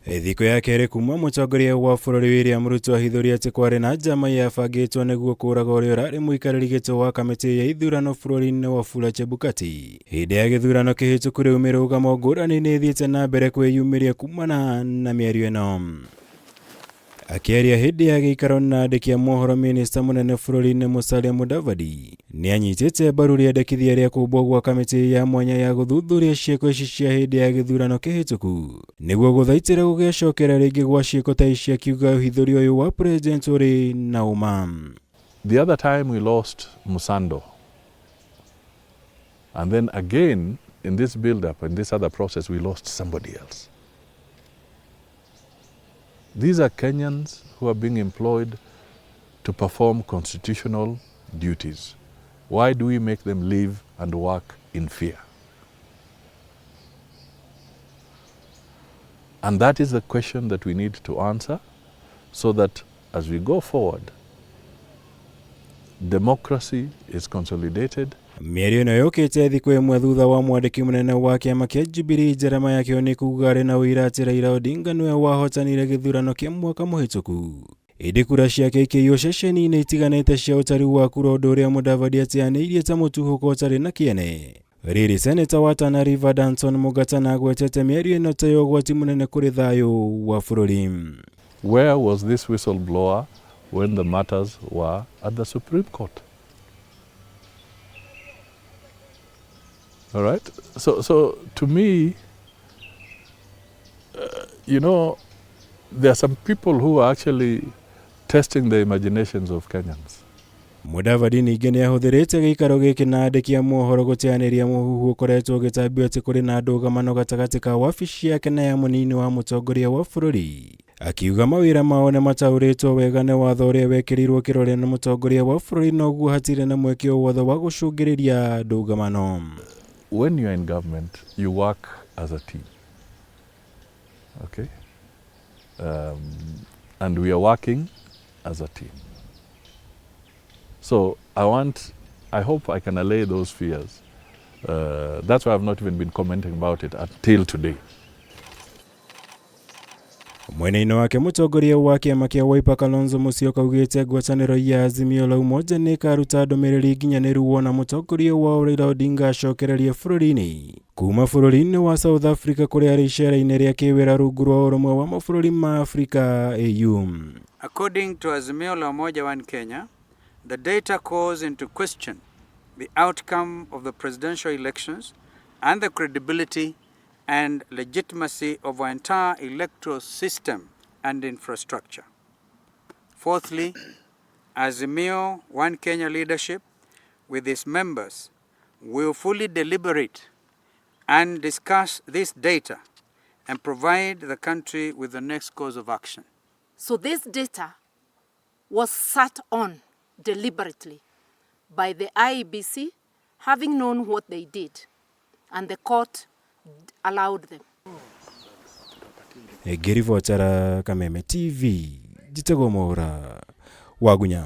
Thikũ ya kerĩ kuma mũtongoria wa bũrũri William Ruto ahithũria atĩ kwarĩ na njama yabangĩtwo nĩguo kũraga ũrĩa ũrarĩ mũikarĩri gĩtĩ wa kamĩtĩ ya ithurano bũrũri-inĩ Wafula Chebukati. Hĩndĩ ya gĩthurano kĩhĩtũku rĩu mĩrũgamo ngũrani nĩ ĩthiĩte na mbere kwĩyumĩria kumana na mĩario ĩno. Akĩaria hĩndĩ ya gĩikaro na andĩki a mohoro minista mũnene bũrũri-inĩ Musalia Mudavadi nĩ anyitĩte mbaru rĩendekithia rĩa kũmbwo gwa kamĩtĩ ya mwanya ya gũthuthuria ciĩko ici cia hĩndĩ ya gĩthurano kĩhĩtũku nĩguo gũthaitĩra gũgecokera rĩngĩ gwa ciĩko ta ici, akiuga ũhithũri ũyũ wa president ũrĩ na ũma. The other time we lost Musando, and then again in this build-up, in this other process, we lost somebody else. These are Kenyans who are being employed to perform constitutional duties. Why do we make them live and work in fear? And that is the question that we need to answer so that as we go forward, democracy is consolidated. Mĩario ĩno yũkĩte thikũ ĩmwe thutha wa mwandĩki mũnene wa kĩama kĩa Jubilee Jeremiah Kioni kuga arĩ na ũira atĩ Raila Odinga nĩwe wahotanire gĩthurano kĩa mwaka mũhĩtũku. Ĩndĩ kura ciake ikĩiywo ceceni-inĩ itiganĩte cia ũtari wa kura, ũndũ ũrĩa Mudavadi ateanĩirie ta mũtuhũko ũtarĩ na kĩene. Rĩrĩ seneta wa Tana River Danson Mungatana agwetete mĩario ĩno ta ya ũgwati mũnene kũrĩ thayũ wa bũrũri. Where was this whistleblower when the matters were at the Supreme Court? All right. So to me, you know, there are some people who are actually testing the imaginations of Kenyans. Mudavadi ningĩ nĩ ahũthĩrĩte gĩikaro gĩkĩ na andĩki a mohoro gũteanĩria mũhuhu ũkoretwo ũgĩtambio atĩ kũrĩ na ndũgamano gatagatĩ ka wabici yake na ya mũnini wa mũtongoria wa bũrũri, akiuga mawĩra mao nĩ mataũrĩtwo wega nĩ watho ũrĩa wekĩrirwo kĩrore nĩ mũtongoria wa bũrũri, noguo hatirĩ na mweke o wothe wa gũcũngĩrĩria ndũgamano. When you are in government, you work as a team. Okay? And we are working as a team. So I hope I can allay those fears. That's why I've not even been commenting about it until today. Mwena-inĩ wake mũtongoria wa kĩama kĩa Wiper Kalonzo Musyoka augĩte ngwatanĩro ya Azimio la Umoja nĩ ĩkaruta ndũmĩrĩri nginyanĩru wona mũtongoria wao Raila Odinga acokererie bũrũri-inĩ kuma bũrũri-inĩ wa South Africa kũrĩa arĩ icera-inĩ rĩa kĩwĩra rungu rwa ũrũmwe wa mabũrũri ma Afrika AU. According to Azimio la Umoja One Kenya, the data calls into question the outcome of the presidential elections and the credibility and legitimacy of our entire electoral system and infrastructure. Fourthly, Azimio One Kenya leadership with its members will fully deliberate and discuss this data and provide the country with the next course of action. So this data was sat on deliberately by the IEBC, having known what they did, and the court allowed them. Ngĩribotera Kameme TV, njĩtagwo Mwaura Wagunya.